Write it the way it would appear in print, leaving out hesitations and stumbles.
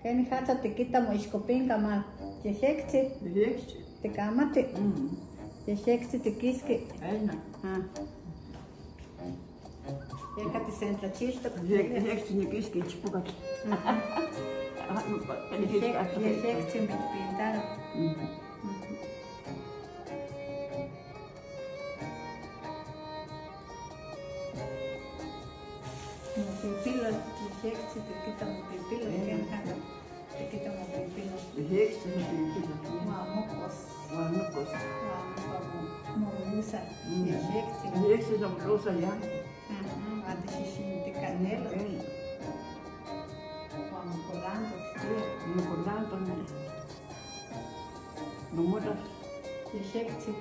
Quenicatza tiquita moixcopinca ma yejyectzi. Yejyectzi. Ticamati. Yejyectzi tiquisqui. Ena. Ah. Yeca tisentlachixtoc. Yejyectzi niquisqui ichpocatl. Yejyectzi mitzpintaro. Mopipilo, yejyectzi tiquita mopipilo, quenicatza tiquita mopipilo. Yejyectzi mopipilo. Huan mocos. Huan mocos. Huan moblusa, yejyectzi. Yejyectzi noblusa ya. Huan tixixinticanelo. Huan mocolanto tijpiya. Mocolanto nomoral. Yejyectzi.